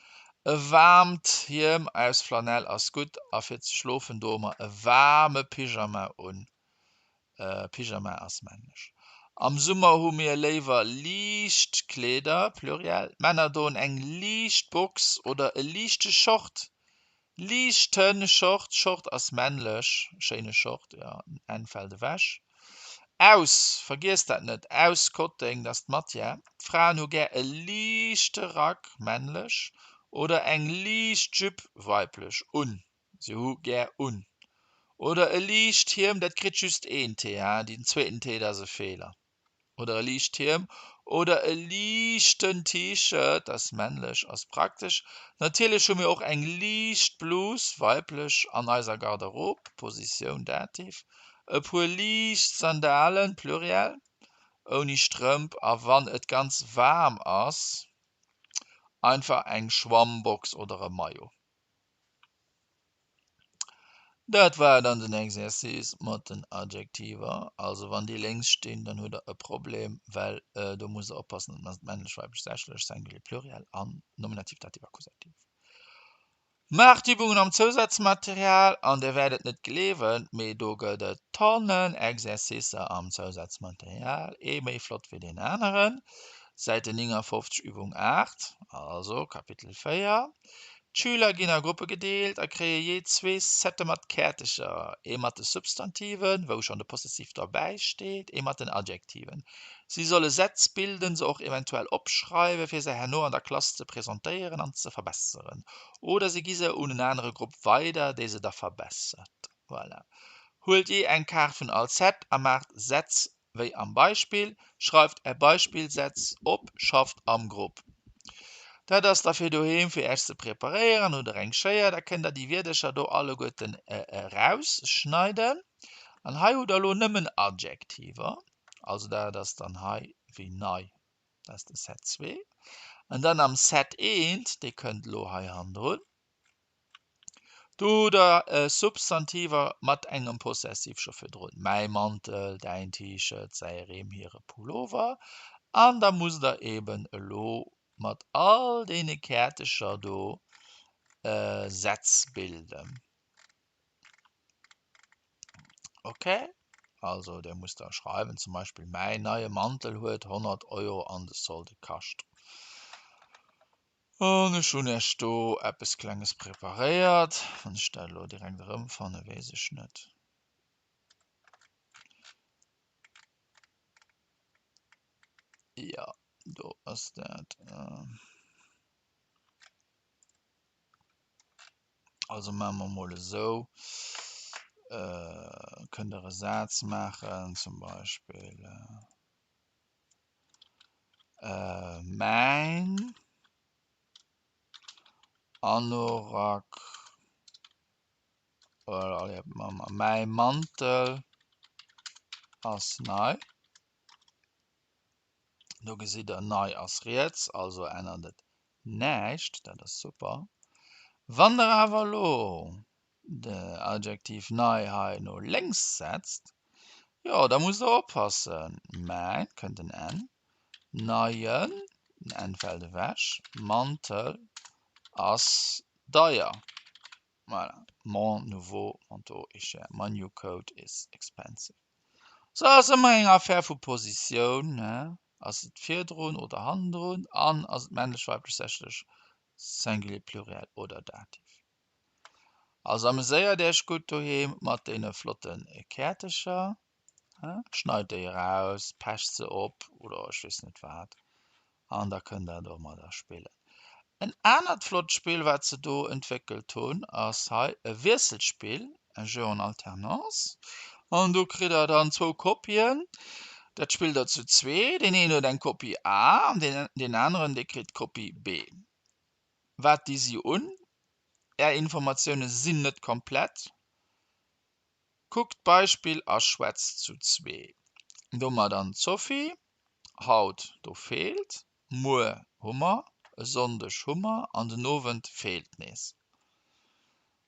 E waarmt Hiem aus Flanell ass gutt a fir ze schlofen doe mer e waarme Pyjama un, Pyjama ass männlech. Am Summer hu mir léiwer liicht Kleeder, Pluriel. D'Männer doen eng liicht Box oder e liichte Short, Liichten Short, Short ass männlech, schéine Short, jo, den N fält ewech. Aus, vergiesst dat net, aus Kotteng, dat ass d'Matière. D'Fraen hu gär e liichte Rack, männlech, oder eng liicht Jupe, weiblech, un. Se hu gär un. Oder e liicht Hiem, dat kritt just een T, ha, deen zweeten T, dat ass e Feeler. oder e liicht Hiem oder e liichten T-Shirt, dat ass männlech, ass praktesch. Natierlech hu mir och eng liicht Blus, weiblech, an eiser Garderobe, Positioun Dativ, e puer liicht Sandalen, Pluriel, ouni Strëmp a wann et ganz waarm ass, einfach eng Schwammbox oder e Maillot. Dat war dann den Exercice mat den Adjektiver. Also wann déi lénks stinn, dann hutt der e Problem, well do musst der oppassen, dat ass männlech, weiblech, sächlech, Singulier, Pluriel an Nominativ, Dativ, Akkusativ. Maacht d'Übungen am Zousazmaterial an dir wäert et net gleewen, mee do gëtt et Tonnen Exercicer am Zousazmaterial, ee méi flott wéi deen aneren. Säite 59, Übung 8, also Kapitel 4. D'Schüler ginn a Gruppe gedeelt a kréie jee zwee Sette mat Käertecher, ee mat de Substantiven, wou schonn de Possessiv derbäi steet, ee mat den Adjektiven. Si solle Sätz bilden, se och eventuell opschreiwen, fir se herno an der Klass ze presentéieren an ze verbesseren. Oder si gi se un en anere Grupp weider, dee se da verbessert. Voilà. Huelt jee eng Kaart vun all Set a maacht Sätz wéi am Beispill. Schreift Är Beispillsätz op, schafft am Grupp. Dat ass da fir doheem, fir Äech ze preparéieren. Hutt Der eng Schéier, da kënnt Der déi Wierdercher do alleguerten erausschneiden. An hei hutt Der elo nëmmen Adjektiver. Also dat ass dann hei wéi nei. Dat ass de Set 2. An dann am Set 1, dee kënnt elo hei hannendrun. Do hutt der Substantiver mat engem Possessiv scho virdrun, mäi Mantel, däin T-Shirt, säi Riem, hire Pullover. An da musst der eben elo mat all deene Käertecher do Sätz bilden. Okay? Also der musst da schreiwen, zum Beispill, Mäin neie Mantel huet 100 Euro an de Solde kascht. An ech hunn Iech do eppes Klenges preparéiert. Wann ech dat elo direkt erëmfanne, weess ech net. Jo, do ass dat. Also maache mer emol esou. Kënnt Der e Saz maachen, zum Beispill. Mäin Anorak oder mäi Mantel ass nei. Do gesitt der, nei ass riets, also ännert et näischt, dat ass super. Wann der awer elo de Adjektiv nei hei no lénks setzt, jo, da musst der oppassen, mäin, kënnt en N, neien, den N fält ewech, Mantel ass deier. Voilà, mon nouveau manteau est cher, my new coat is expensive. Sou, ass ëmmer eng Affär vu Positioun, ne? Ass et virdrun oder hannendrun an ass et männlech, weiblech, sächlech, Singulier, Pluriel oder Dativ? Also ameséiert Äech gutt doheem mat deene flotte Käertecher. Schneit déi eraus, pecht se op oder ech weess net wat an da kënnt der domadder spillen. En anert flott Spill wat se do entwéckelt hunn ass hei e Wiesselspill, un jeu en alternance. An do kritt der dann zwou Kopien, dat spillt der zu zwee, deen een huet eng Kopie A an deen aneren dee kritt d'Kopie B. Wat di si un? Är Informatioune sinn net komplett. Kuckt d'Beispill a schwätzt zu zwee. Do hu mer dann d'Sophie, haut, do feelt, muer hu mer, e Sonndeg hu mer an den Owend feelt nees.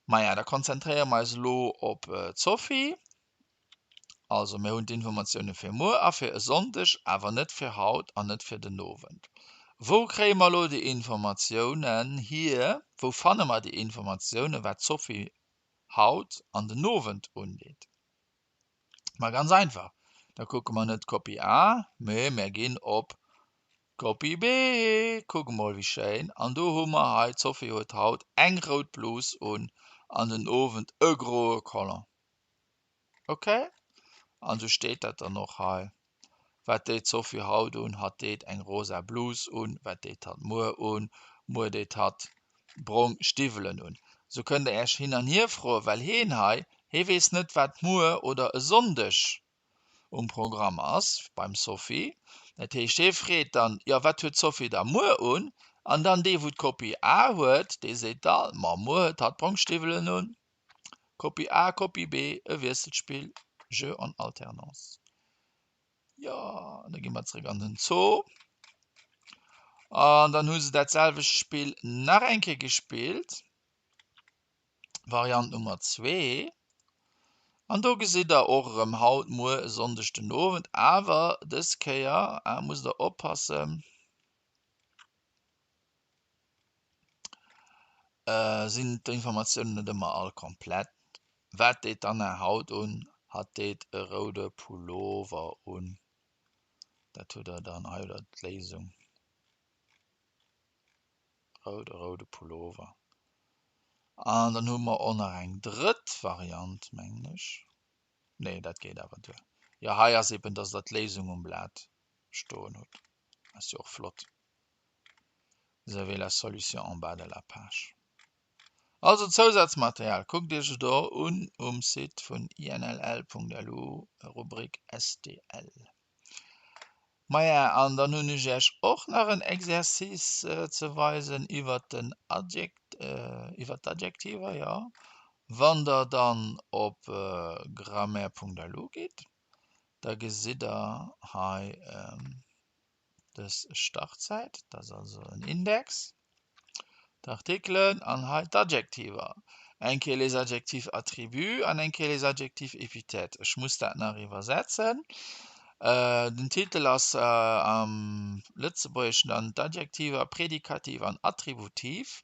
Maja, da konzentréiere mer eis elo op d'Sophie. Also mir hunn d'Informatioune fir muer a fir e Sonndeg, awer net fir haut an net fir den Owend. Wou kréie mer elo déi Informatiounen hier? Wou fanne mer déi Informatiounen, wat d'Sophie haut an den Owend undeet? Ma ganz einfach, da kucke mer net Kopie A, mee mir ginn op Kopie B. Kuck emol wéi schéin. An do hu mer hei, d'Sophie huet haut eng rout Blus un an den Owend e groe Collant. Ok, an sou steet dat dann och hei. Wat deet d'Sophie haut un? Hatt deet eng rosa Blus un. Wat deet hatt muer un? Muer deet hatt brong Stiwwelen un. Sou kënnt der Äech hin an hier froen, well heen hei, hee weess net wat muer oder e Sonndeg um Programm ass beim Sophie. Dat heescht hee freet dann, jo wat huet d'Sophie da muer un? An dann dee wou d'Kopie A huet, dee seet da, ma muer huet hatt brong Stiwwelen un. Kopie A, Kopie B, e Wiesselspill, Jeu en alternance. Jo, an da gi mer zréck an den Zoo. An dann hu se dat selwecht Spill nach eng Kéier gespillt. Variant Nummer 2. An do gesitt der och erëm haut, muer, e Sonndeg den Owend. Awer dës Kéier musst der oppassen. Sinn d'Informatiounen net ëmmer all komplett. Wat deet d'Anna haut un? Hatt deet e roude Pullover un. Dat hutt der dann hei oder d'Léisung. Rout, e roude Pullover. An dann hu mer och nach eng drëtt Variant, mengen ech. Nee, dat geet awer duer. Jo, hei ass eben, dass Der d'Léisung um Blat stoen hutt. Ass jo och flott. Vous avez la solution en bas de la page. Also Zousazmaterial, kuckt Iech et och un um Site vun inll.lu, Rubrik SDL. Maja, an dann hunn ech Iech och nach en Exercice ze weisen iwwert den Adjekt, iwwert d'Adjektiver, jo. Wann Der dann op grammaire.lu gitt, da gesitt Der hei dës Startsäit, dat ass also en Index, d'Artikelen an hei d'Adjektiver. Eng Kéier les adjectifs attributs an eng Kéier les adjectifs épithètes. Ech muss dat nach iwwersetzen. Den Titel ass am Lëtzebuergeschen dann d'Adjektiver prädikativ an attributiv.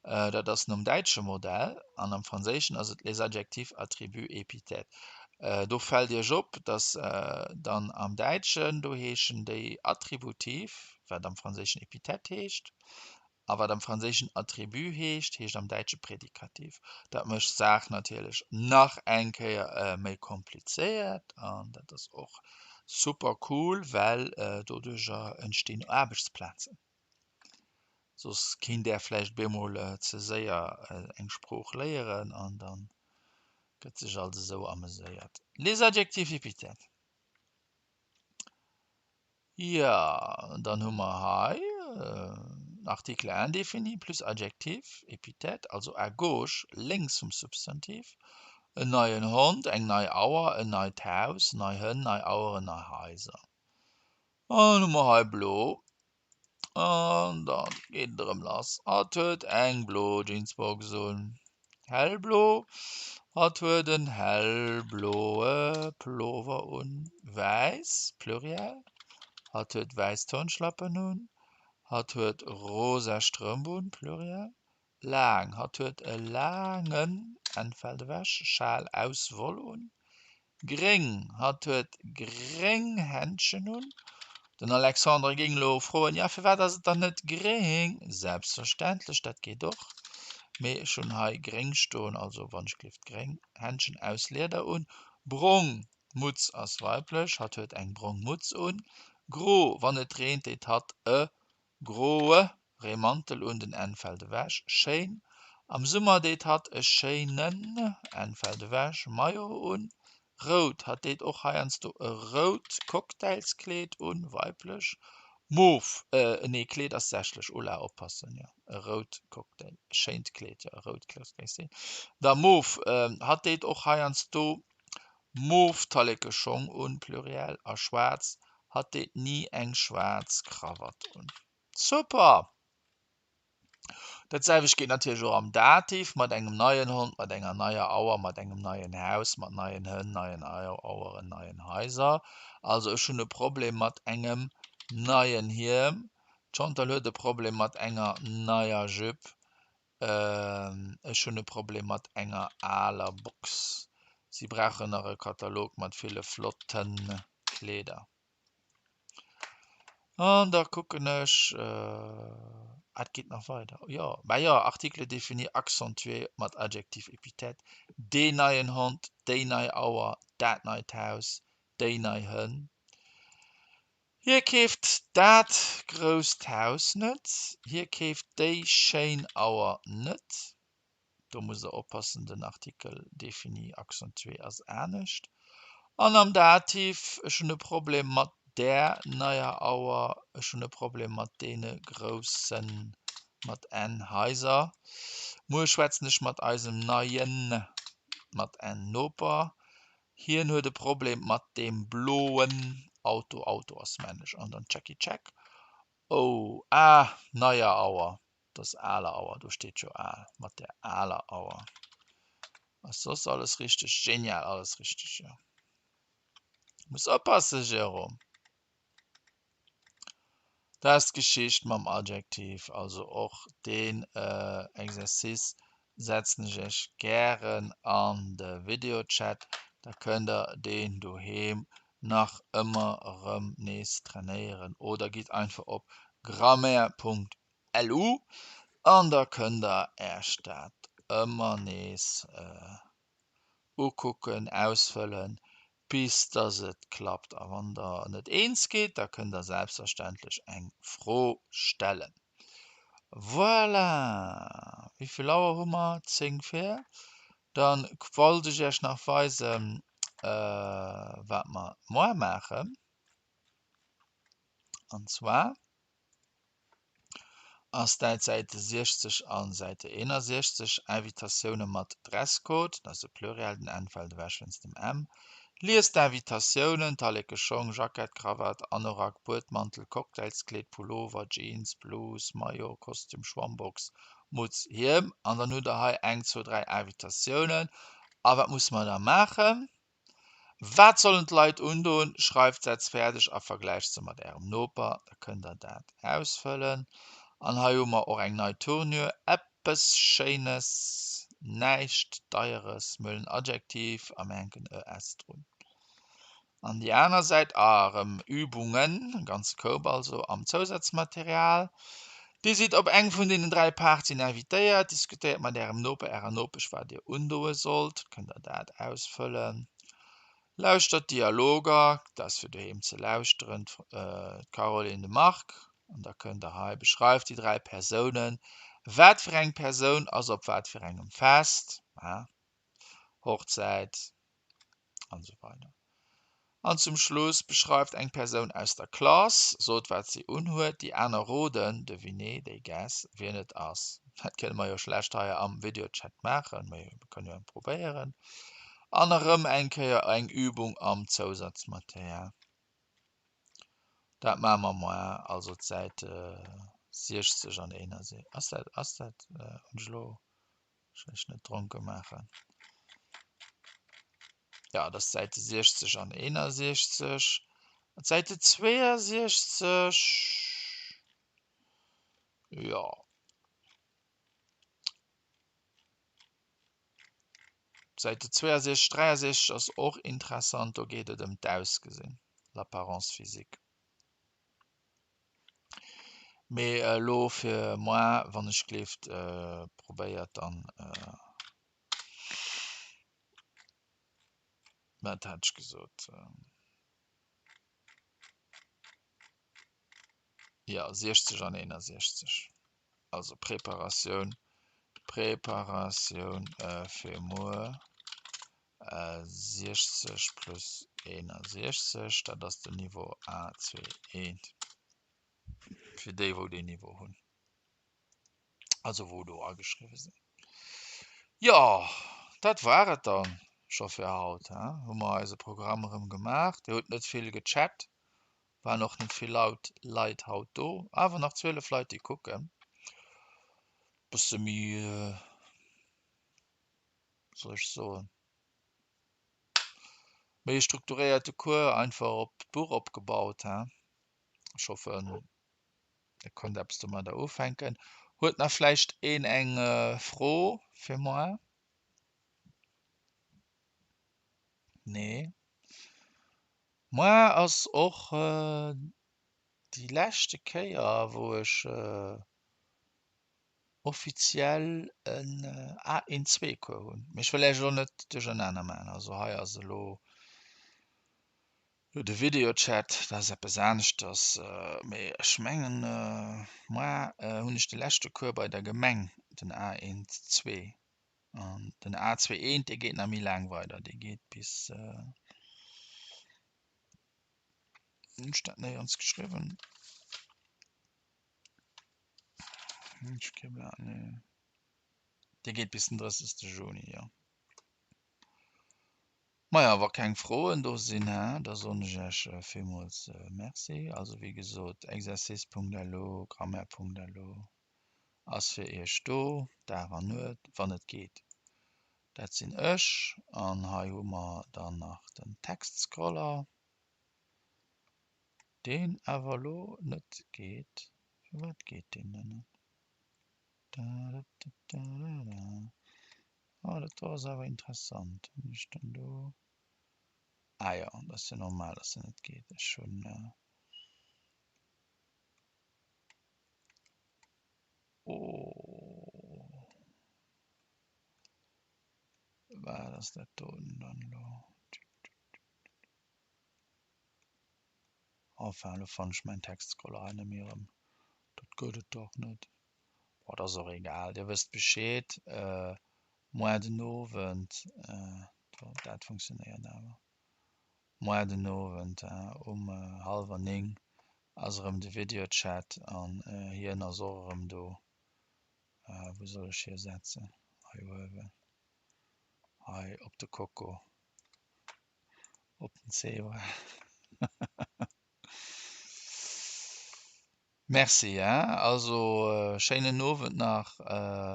Dat ass nom däitsche Modell an am Franséischen ass et les adjectifs, attributs, épithètes. Do fält Iech op, datt dann am Däitschen, do heeschen déi attributiv, wat am Franséischen épithète heescht, a wat am Franséischen attribut heescht, heescht am Däitsche prädikativ. Dat mécht d'Saach natierlech nach eng Kéier méi komplizéiert an dat ass och super cool, well doduercher entstinn Aarbechtsplazen. Soss kinnt där vläicht bemol ze séier eng Sprooch léieren an da gëtt sech alt esou ameséiert. Les adjectifs épithètes. Jo, dann hu mer hei article indéfini plus adjectif épithète, also à gauche, lénks vum Substantiv, en neien Hond, eng nei Auer, en neit Haus, nei Hënn, nei Aueren, nei Haiser. An hu mer hei blo. An dann geet et erëm lass. Hatt huet eng blo Jeansbox un. Hellblo. Hatt huet en hellbloe Pullover un. Wäiss, Pluriel. Hatt huet wäiss Turnschlappen un. Hatt huet rosa Strëmp un, Pluriel. Laang, Hatt huet e laangen, N fält ewech, Schal aus Woll un. Gréng, Hatt huet gréng Händschen un. Den Alexandre géing elo froen, Jo, firwat ass et dann net gréng? Selbstverständlech, dat geet och. Mee ech hunn hei gréng stoen, also wann ech gleeft gréng Händschen aus Lieder un. Brong, Mutz ass weiblech, hatt huet eng brong Mutz un. Gro, wann et reent, deet hatt e Groe Reemantel un, den N fält ewech. Schéin, am Summer deet hatt e schéinen, N fält ewech, Maillot un. Rout, hatt deet och heiansdo e rout Cocktailskleed un, weiblech. Mof, nee, Kleed ass sächlech, ola, oppassen, jo, e rout Cocktail, e schéint Kleed, jo, e rout Cocktailskleed. Da mof, hatt deet och heiansdo mof Tallekeschong un, Pluriel, a schwaarz, Hatt deet ni eng schwaarz Krawatt un. Super! Dat selwecht geet natierlech och am Dativ mat engem neien Hond, mat enger neier Auer, mat engem neien Haus, mat neien Hënn, neien Aueren, neien Haiser. Also ech hunn e Problem mat engem neien Hiem. D'Chantal huet e Problem mat enger neier Jupe. Ech hunn e Problem mat enger aler Box. Si brauchen nach e Katalog mat ville flotte Kleeder. An da kucken ech, ah, et geet nach weider, jo, mä jo, Article défini accentué mat Adjektiv épithète, deen neien Hond, déi nei Auer, dat neit Haus, déi nei Hënn. Hie keeft dat grousst Haus net. Hie keeft déi schéin Auer net. Do musst Der oppassen, den Article défini accentué ass anescht. An am Dativ, Ech hunn e Problem mat där neier Auer. Ech hunn e Problem mat deene groussen, mat n, Haiser. Muer schwätzen ech mat eisem neien, mat n, Noper. Hien huet e Problem mat deem bloen Auto, Auto ass männlech, an dann Checky Check, oh, ah, neier Auer, dat ass aler Auer, do steet jo al, mat där aler Auer. Ass soss alles richteg? Genial, alles richteg, jo. Muss oppassen, Jérôme. Dat ass d'Geschicht mam Adjektiv. Also och deen Exercice setzen ech iech gären an de Videochat, da kënnt der deen doheem nach ëmmer erëm nees trainéieren oder gitt einfach op grammaire.lu an da kënnt der Äech dat. ëmmer nees ukucken, ausfëllen, bis dass et klappt. A wann der net eens gitt, da kënnt der selbstverständlech eng Fro stellen. Voilà! Wéi vill Auer hu mer? 10 vir. Dann wollt ech iech nach weisen, wat mer moar maachen. An zwar ass dat Säite 60 a Säite 61, Invitatioune mat Dresscode, dat ass e Pluriel, den N fält ewech wéinst dem M. Liest d'Invitatiounen, Talleke Schong, Jackett, Krawatt, Anorak, Buedmantel, Cocktailskleed, Pullover, Jeans, Blus, Maillot, Kostüm, Schwammbox, Mutz, Hiem. An dann hutt der hei eng, zwou, dräi Invitatiounen. A wat musse mer da maachen? Wat sollen d'Leit undoen? Schreift d'Sätz fäerdeg a vergläicht se mat ärem Noper. Da kënnt der dat ausfëllen. An hei hu mer och eng nei Tournure, eppes Schéines, näischt Deieres, mir huelen Adjektiv a mir hänken e s drun. An déi aner Säit, ah, erëm Übungen, e ganze Koup also am Zousazmaterial. Dir sidd op eng vun deenen 3 Partyen invitéiert. Diskutéiert mat ärem Noper, ärer Nopesch wat dir undoe sollt. Kënnt der dat ausfëllen. Lauschtert d'Dialoger, dat ass fir doheem ze lauschteren, d'Caroline, de Marc. An da kënnt der hei, beschreift déi 3 Persounen. Wat fir eng Persoun ass op wat fir engem Fest? Hochzäit an esou weider. An zum Schluss beschreift eng Persoun aus der Klass, sot wat si unhuet, déi aner roden, deviner, they guess, wien et ass. Dat kënne mer jo schlecht hei am Videochat maachen, mee mir kënnen jo probéieren. An erëm eng Kéier eng Übung am Zousatzmaterial. Dat maache mer moar, also d'Säit 60 an 61. Ass dat, ass dat, hunn ech elo Ech wëll mech net dronke maachen. Ja, dat ass d'Säite 60 an 61. D'Säite 62. Ja. D'Säite 62, 63 ass och interessant. Do geet et ëm d'Ausgesinn, l'apparence physique. Mee elo fir moar, wann ech gleeft, probéiert dann, wat hat ech gesot, jo 60 an 61, also Preparatioun, Preparatioun fir muer. 60 plus 61, dat ass den Niveau A21, fir déi wou deen Niveau hunn, also wou do ageschriwwe sinn. Jo, dat war et dann scho fir haut, he, hu mer eise Programm erëm gemaach. Dir hutt net vill gechat, waren och net vill laut Leit haut do, awer nach 12 Leit déi kucken. Bësse méi. Soll ech soen, méi e strukturéierte Cours, einfach op d'Buch opgebaut. He? Ech hoffen, Dir konnt eppes domadder ufänken. Huet nach vläicht een eng Fro fir moar? Nee. Moar ass och déi leschte Kéier, wou ech offiziell en A1-Zwee-Cours hunn. Mee ech wëll Iech elo net duerchernaner maachen. Also hei ass elo jo de Videochat, dat ass eppes aneschters. Mee ech mengen, moar hunn ech de leschte Cours bei der Gemeng, den A1-Zwee. An den A2-Eent, dee geet nach méi laang weider, dee geet bis, hunn ech dat néierens geschriwwen? Dee geet bis den 30. Juni, jo. Maja, wa keng Froen do sinn, hä, da soen ech Iech villmools Merci. Also wéi gesot, exercice.lu, grammaire.lu ass fir Iech do, Dag an Nuet, wann et geet. Dat sinn ech. An hei hu mer dann nach den Textscroller. Deen awer elo net geet. Firwat geet deen dann net? Oh, dat do ass awer interessant. Hunn ech dann do. Ah jo, dat ass jo normal, dass en net geet. Ech hunn. Oh. ass dat doten dann elo? Enfin, elo fannen ech mäin Textscroller hei net méi erëm. Dat gëtt et dach net. Bon, dat ass och egal, Dir wësst Bescheed. Moar den Owend, do, dat funktionéiert awer. Moar den Owend um hallwer 9 ass erëm de Videochat an hien ass och erëm do. Wou soll ech hie setzen? Hei uewen, hei op de Koko. Op den Zebra. Merci hein, also schéinen Owend nach.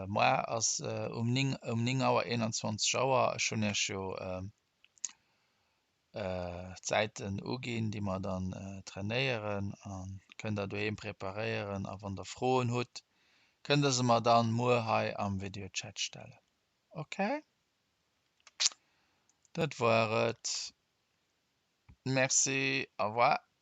Moar ass um 9 um 9 Auer 21 Auer. Ech hunn iech jo d'Säiten uginn, déi mer dann trainéieren an kënnt der doheem preparéieren a wann der Froen hutt, kënnt der se mer dann muer hei am Videochat stellen. Ok? Dat war et. Merci, au revoir.